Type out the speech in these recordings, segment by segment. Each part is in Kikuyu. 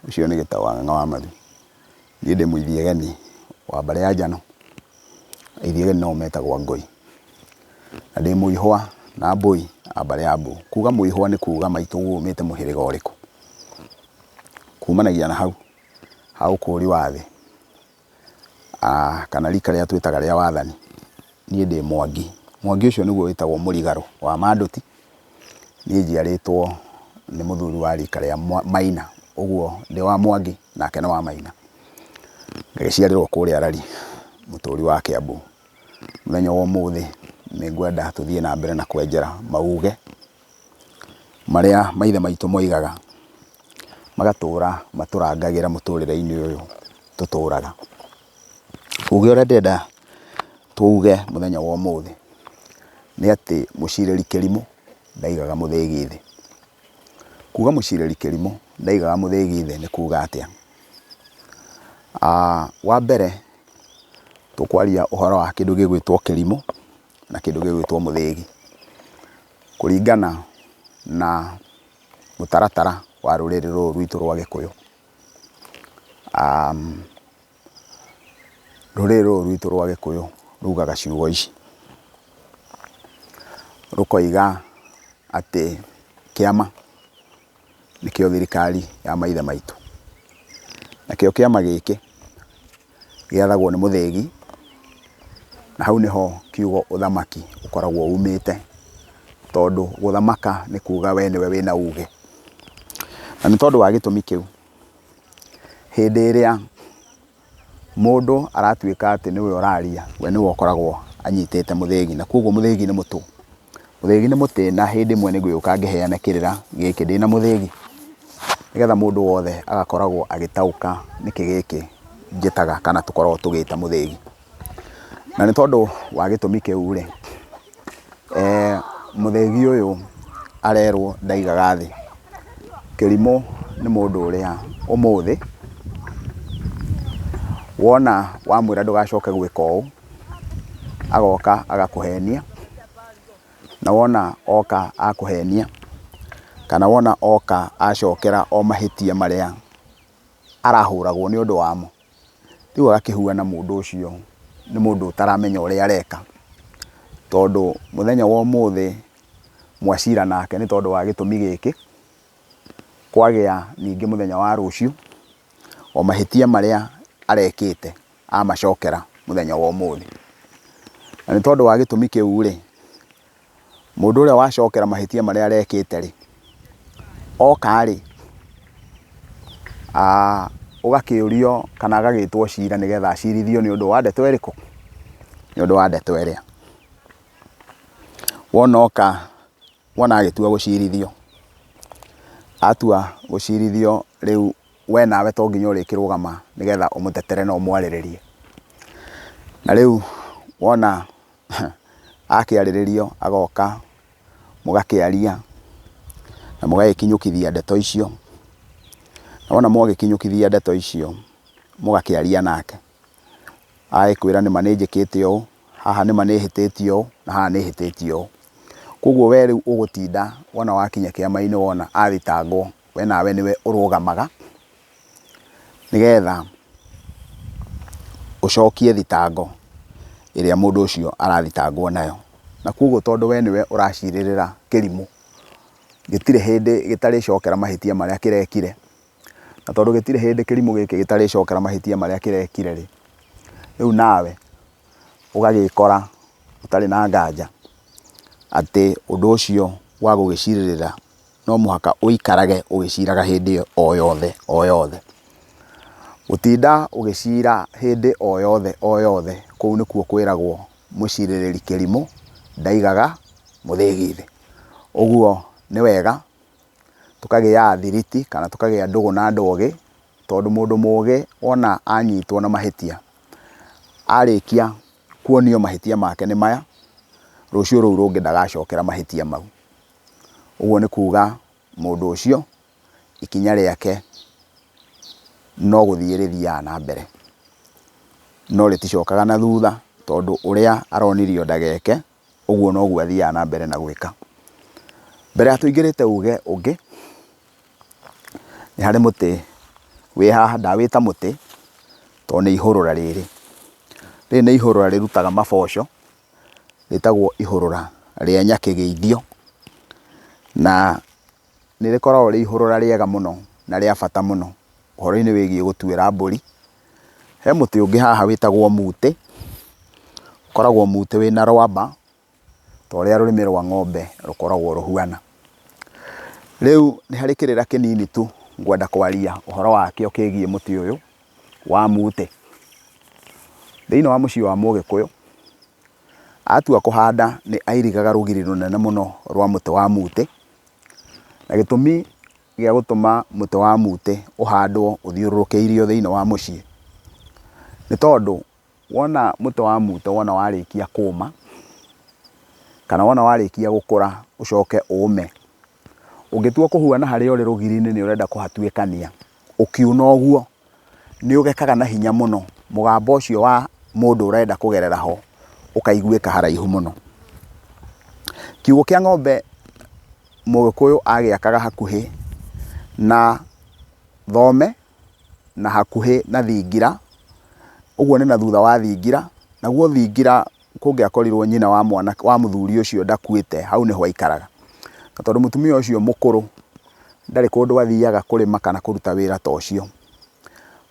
Ũcio nĩ Gĩtaũ wa Ng'ang'a wa Mathu. Niĩ ndĩ Mũithiegeni wa mbarĩ ya Njano. Aithiegeni nĩo metagwo Angũi. Na ndĩ mũihwa na Mbũi a mbarĩ ya Mbũ. Kuga mũihwa nĩ kuga maitũ umĩte mũhĩrĩga ũrĩkũ. Kumanagia na hau ha ũkũri wa thĩ kana rika rĩrĩa twĩtaga rĩa wathani. Niĩ ndĩ Mwangi. Mwangi ũcio nĩguo wĩtagwo mũrigarũ wa Manduti. Niĩ njiarĩtwo nĩ mũthuri wa rika rĩa Maina, ũguo ndĩ wa Mwangi nake nĩ wa Maina. Ngagĩciarĩrwo kũrĩa Rari, mũtũri wa Kĩambu. Mũthenya wa ũmũthĩ nĩ ngwenda tũthiĩ na mbere na kwenjera mauge marĩa maithe maitũ moigaga, magatũra matũrangagĩra mũtũrĩre-inĩ ũyũ tũtũraga. Uge ũrĩa ndĩrenda tuge mũthenya wa ũmũthĩ nĩ atĩ mũcirĩri kĩrimũ ndaigaga mũthĩgi thĩ. Kuga mũcirĩri kĩrimũ ndaigaga mũthĩgi thĩ nĩ kuga atĩa? Wa mbere tũkwaria ũhoro wa kĩndũ gĩgwĩtwo kĩrimũ na kĩndũ gĩgwĩtwo mũthĩgi. Kũringana na mũtaratara wa rũrĩrĩ rũrũ rwitũ rwa Gĩkũyũ. Rũrĩrĩ rũrũ rwitũ rwa Gĩkũyũ rugaga ciugo ici, rũkoiga atĩ kĩama nĩkĩo thirikari ya maithe maitũ. Nakĩo kĩama gĩkĩ gĩathagwo nĩ mũthĩgi, na hau nĩho kiugo ũthamaki ũkoragwo umĩte, tondũ gũthamaka nĩ kuga we nĩwe wĩna uge. Na nĩ tondũ wa gĩtũmi kĩu, hĩndĩ ĩrĩa mũndũ aratuĩka atĩ nĩwe ũraria, we nĩwe ũkoragwo anyitĩte mũthĩgi, na koguo mũthĩgi nĩ mũtĩ. Mũthĩgi nĩ mũtĩ na hĩndĩ ĩmwe nĩ ngũgĩũka ngĩheane kĩrĩra gĩkĩ ndĩna mũthĩgi, nĩgetha mũndũ wothe agakoragwo agĩtaũka nĩkĩ gĩkĩ njĩtaga kana tũkoragwo tũgĩta mũthĩgi. Na nĩ tondũ wa gĩtũmi kĩu rĩ, mũthĩgi ũyũ arerwo ndaigaga thĩ. Kĩrimũ nĩ mũndũ ũrĩa ũmũthĩ wona wamwĩra ndũgacoke gwĩka ũũ, agoka agakũhenia, na wona oka akũhenia, kana wona oka acokera o mahĩtia marĩa arahũragwo nĩ ũndũ wamo, Rĩu agakĩhuana mũndũ ũcio nĩ mũndũ ũtaramenya ũrĩa areka, tondũ mũthenya wa ũmũthĩ mwacira nake nĩ tondũ wa gĩtũmi gĩkĩ, kwagĩa ningĩ mũthenya wa rũciũ, o mahĩtia marĩa arekĩte amacokera mũthenya wa ũmũthĩ. Na nĩ tondũ wa gĩtũmi kĩu rĩ, Mũndũ ũrĩa wacokera mahĩtia marĩa arekĩte rĩ, oka rĩ, ũgakĩũrio kana agagĩtwo cira nĩgetha acirithio nĩ ũndũ wa ndeto ĩrĩkũ? Nĩ ũndũ wa ndeto ĩrĩa. Wona oka, wona agĩtua gũcirithio, atua gũcirithio rĩu we nawe to nginya ũrĩkĩrũgama nĩgetha ũmũtetere na ũmwarĩrĩrie. Na rĩu wona Akĩarĩrĩrio agoka mũgakĩaria na mũgagĩkinyũkithia ndeto icio. Na wona mwagĩkinyũkithia ndeto icio mũgakĩaria nake, agagĩkwĩra nĩma nĩ njĩkĩte ũũ, haha nĩma nĩ hĩtĩtie ũũ na haha nĩ hĩtĩtie ũũ. Koguo we rĩu ũgũtinda wona wakinya kĩama-inĩ wona athitangwo we nawe nĩwe ũrũgamaga nĩgetha ũcokie thitango ĩrĩa mũndũ ũcio arathitangwo nayo. Na koguo tondũ we nĩwe ũracirĩrĩra kĩrimũ, gĩtirĩ hĩndĩ gĩtarĩcokera mahĩtia marĩa kĩrekire, na tondũ gĩtirĩ hĩndĩ kĩrimũ gĩkĩ gĩtarĩcokera mahĩtia marĩa kĩrekire rĩ, rĩu nawe ũgagĩkora ũtarĩ na nganja atĩ ũndũ ũcio wa gũgĩcirĩrĩra no mũhaka ũikarage ũgĩciraga hĩndĩ o yothe o yothe. Gũtinda ũgĩcira hĩndĩ o yothe o yothe, kũu nĩkuo kwĩragwo mũcirĩrĩri kĩrimũ ndaigaga mũthĩgi thĩ. Ũguo nĩ wega tũkagĩa thiriti kana tũkagĩa ndũgũ na andũ ogĩ, tondũ mũndũ mũgĩ wona anyitwo na mahĩtia, arĩkia kuonio mahĩtia make nĩ maya, rũciũ rũu rũngĩ ndagacokera mahĩtia mau. Ũguo nĩ kuga mũndũ ũcio ikinya rĩake no gũthiĩ rĩthiaga na mbere, no rĩticokaga na thutha tondũ ũrĩa aronirio ndageke, ũguo noguo athiaga na mbere na gwĩka. Mbere ya tũingĩrĩte uge ũngĩ, nĩ harĩ mũtĩ wĩ haha, ndawĩta mũtĩ tondũ nĩ ihũrũra rĩrĩ. Rĩrĩ nĩ ihũrũra rĩrutaga maboco, rĩtagwo ihũrũra rĩa nyakĩgĩithio, na nĩ rĩkoragwo rĩ ihũrũra rĩega mũno na rĩa bata mũno ũhoro-inĩ wĩgiĩ gũtuĩra mbũri. He mũtĩ ũngĩ haha wĩtagwo mũtĩ, ũkoragwo mũtĩ wĩna rwamba ta ũrĩa rũrĩmĩ rwa ng'ombe rũkoragwo rũhuana. Rĩu nĩ harĩ kĩrĩra kĩnini tu ngwenda kwaria ũhoro wakĩo kĩgiĩ mũtĩ ũyũ wa mũtĩ. Thĩinĩ wa mũciĩ wa mũgĩkũyũ, atua kũhanda nĩ airigaga rũgiri rũnene mũno rwa mũtĩ wa mũtĩ, na gĩtũmi gĩa gũtũma mũtĩ wa mũtĩ ũhandwo ũthiũrũrũkĩirio thĩinĩ wa mũciĩ, nĩ tondũ wona mũtĩ wa mũtĩ wona warĩkia kũma, kana wona warĩkia gũkũra ũcoke ũme, ũngĩtua kũhuana harĩa ũrĩ rũgiri-inĩ nĩ ũrenda kũhatuĩkania, ũkiuna ũguo nĩ ũgekaga na hinya mũno, mũgambo ũcio wa mũndũ ũrenda kũgerera ho ũkaiguĩka haraihu mũno. Kiugũ kĩa ng'ombe Mũgĩkũyũ agĩakaga hakuhĩ na thome na hakuhĩ na thingira, ũguo nĩ na thutha wa thingira, naguo thingira kũngĩakorirwo nyina wa mwana wa mũthuri ũcio ndakuĩte, hau nĩho aikaraga. Na tondũ mũtumia ũcio mũkũrũ ndarĩ kũndũ athiaga kũrĩma kana kũruta wĩra ta ũcio,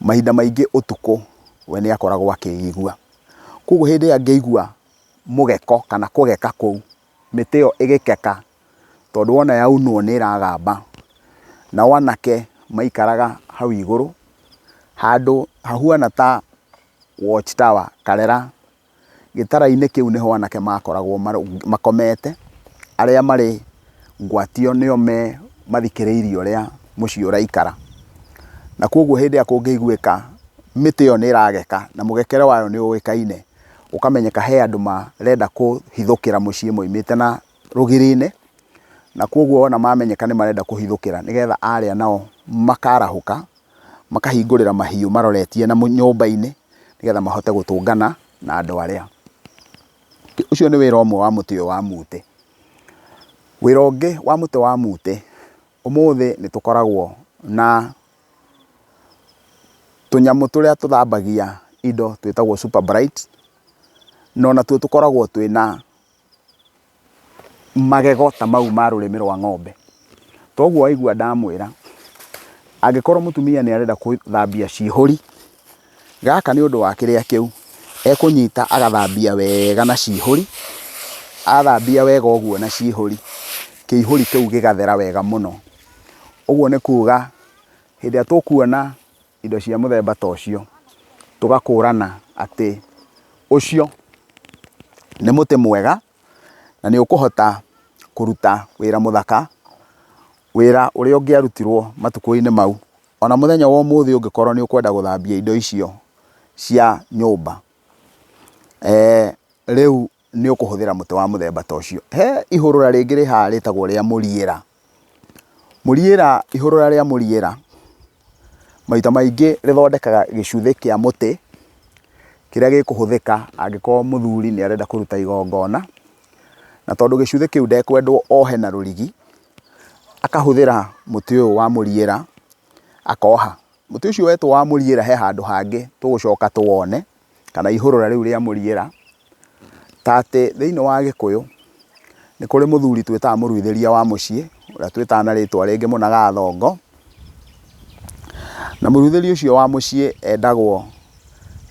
mahinda maingĩ ũtukũ we nĩ akoragwo akĩigua. Koguo hĩndĩ ĩrĩa angĩigua mũgeko kana kũgeka kũu, mĩtĩ ĩyo ĩgĩkeka, tondũ wona yaunwo nĩ ĩragamba, nao anake maikaraga hau igũrũ, handũ hahuana ta watch tower, karera, gĩtara-inĩ kĩu nĩho anake makoragwo makomete, arĩa marĩ ngwatio nĩo me mathikĩrĩirie ũrĩa mũciĩ ũraikara. Na koguo hĩndĩ ĩrĩa kũngĩiguĩka mĩtĩ ĩyo nĩ ĩrageka na mũgekere wayo nĩ ũĩkaine, ũkamenyeka he andũ marenda kũhithũkĩra mũciĩ maumĩte na rũgiri-inĩ, na koguo wona mamenyeka nĩ marenda kũhithũkĩra nĩgetha arĩa nao makarahũka, makahingũrĩra mahiũ maroretie na nyũmba-inĩ, nĩgetha mahote gũtũngana na andũ arĩa. Ũcio nĩ wĩra ũmwe wa mũtĩ ũyũ wa mũtĩ. Wĩra ũngĩ wa mũtĩ wa mũtĩ, ũmũthĩ nĩ tũkoragwo na tũnyamũ tũrĩa tũthambagia indo twĩtagwo super bright, na onatuo tũkoragwo twĩna magego ta mau ma rũrĩmĩ rwa ng'ombe. Toguo waigua ndamwĩra, angĩkorwo mũtumia nĩ arenda gũthambia ciihũri, gaka nĩ ũndũ wa kĩrĩa kĩu, ekũnyita agathambia wega na ciihũri, athambia wega ũguo na ciihũri, kĩihũri kĩu gĩgathera wega mũno. Ũguo nĩ kuga hĩndĩ ĩrĩa tũkuona indo cia mũthemba ta ũcio, tũgakũrana atĩ ũcio nĩ mũtĩ mwega na nĩ ũkũhota kũruta wĩra mũthaka, wĩra ũrĩa ũngĩarutirwo matukũ-inĩ mau. Ona mũthenya wa ũmũthĩ ũngĩkorwo nĩ ũkwenda gũthambia indo icio cia nyũmba, rĩu nĩ ũkũhũthĩra mũtĩ wa mũthemba ta ũcio. He ihũrũra rĩngĩ rĩ haha rĩtagwo rĩa mũriĩra. Mũriĩra, ihũrũra rĩa mũriĩra, maita maingĩ rĩthondekaga gĩcuthĩ kĩa mũtĩ, kĩrĩa gĩkũhũthĩka angĩkorwo mũthuri nĩ arenda kũruta igongona, na tondũ gĩcuthĩ kĩu ndekwendwo ohe na rũrigi, akahũthĩra mũtĩ ũyũ wa mũriĩra, akoha. Mũtĩ ũcio wetwo wa mũriĩra he handũ hangĩ tũgũcoka tũwone, kana ihũrũra rĩu rĩa mũriĩra, ta atĩ thĩinĩ wa gĩkũyũ, nĩ kũrĩ mũthuri twĩtaga mũruithĩria wa mũciĩ, ũrĩa twĩtaga na rĩtwa rĩngĩ mũnaga thongo, na mũruithĩria ũcio wa mũciĩ endagwo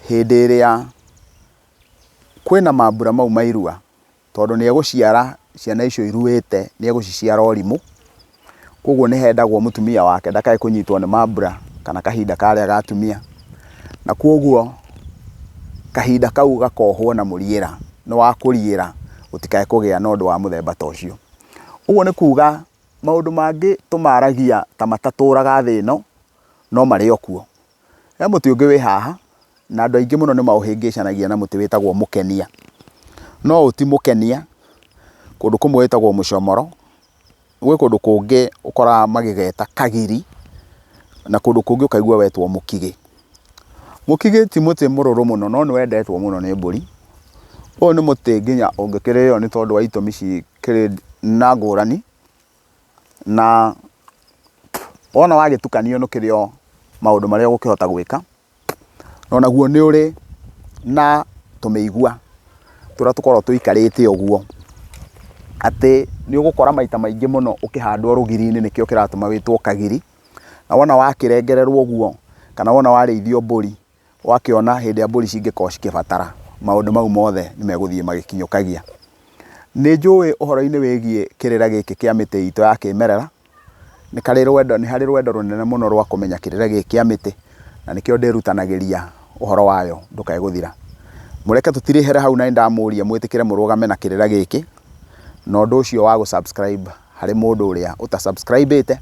hĩndĩ ĩrĩa kwĩna mambura mau ma irua, tondũ nĩ egũciara ciana icio iruĩte nĩ egũciciara ũrimũ, koguo nĩ hendagwo mũtumia wake ndakae kũnyitwo nĩ mambura kana kahinda karĩa ga atumia, na koguo kahinda kau gakohwo na mũriĩra, nĩ wa kũriĩra gũtikae kũgĩa na ũndũ wa mũthemba ta ũcio. Ũguo nĩ kuga maũndũ mangĩ tũmaragia ta matatũraga thĩ ĩno, no marĩ o kuo. He mũtĩ ũngĩ wĩ haha, na andũ aingĩ mũno nĩ maũhĩngĩcanagia na mũtĩ wĩtagwo mũkenia. No ũyũ ti mũkenia, kũndũ kũmwe wĩtagwo mũcomoro, gwĩ kũndũ kũngĩ ũkoraga magĩgeta kagiri, na kũndũ kũngĩ ũkaigua wetwo mũkigĩ. Mũkigĩ ti mũtĩ mũrũrũ mũno, no nĩ wendetwo mũno nĩ mbũri. Ũyũ nĩ mũtĩ nginya ũngĩkĩrĩo nĩ tondũ wa itũmi cikĩrĩ na ngũrani, na wona wagĩtukanio nũkĩrĩ o maũndũ marĩa ũgũkĩhota gwĩka. Na onaguo nĩ ũrĩ na tũmĩigua tũrĩa tũkoragwo tũikarĩte ũguo, atĩ nĩ ũgũkora maita maingĩ mũno ũkĩhandwo rũgiri-inĩ nĩkĩo kĩratũma wĩtwo kagiri. Na wona wakĩrengererwo ũguo kana wona warĩithio mbũri, ũgakĩona hĩndĩ ĩrĩa mbũri cingĩkorwo cikĩbatara, maũndũ mau mothe nĩ megũthiĩ magĩkinyũkagia. Nĩ njũĩ ũhoro-inĩ wĩgiĩ kĩrĩra gĩkĩ kĩa mĩtĩ itũ ya kĩmerera, Nĩ karĩ rwendo, nĩ harĩ rwendo rũnene mũno rwa kũmenya kĩrĩra gĩkĩ kĩa mĩtĩ, na nĩkĩo ndĩrutanagĩria ũhoro wayo ndũkae gũthira. Mũreke tũtirĩhere hau na nĩ ndamũria mwĩtĩkĩre mũrũgame na kĩrĩra gĩkĩ, na ũndũ ũcio wa gũ subscribe harĩ mũndũ ũrĩa ũta subscribe ĩte,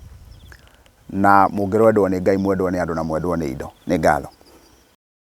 na mũngĩrwendwo nĩ Ngai mwendwo nĩ andũ na mwendwo nĩ indo. Nĩ ngatho.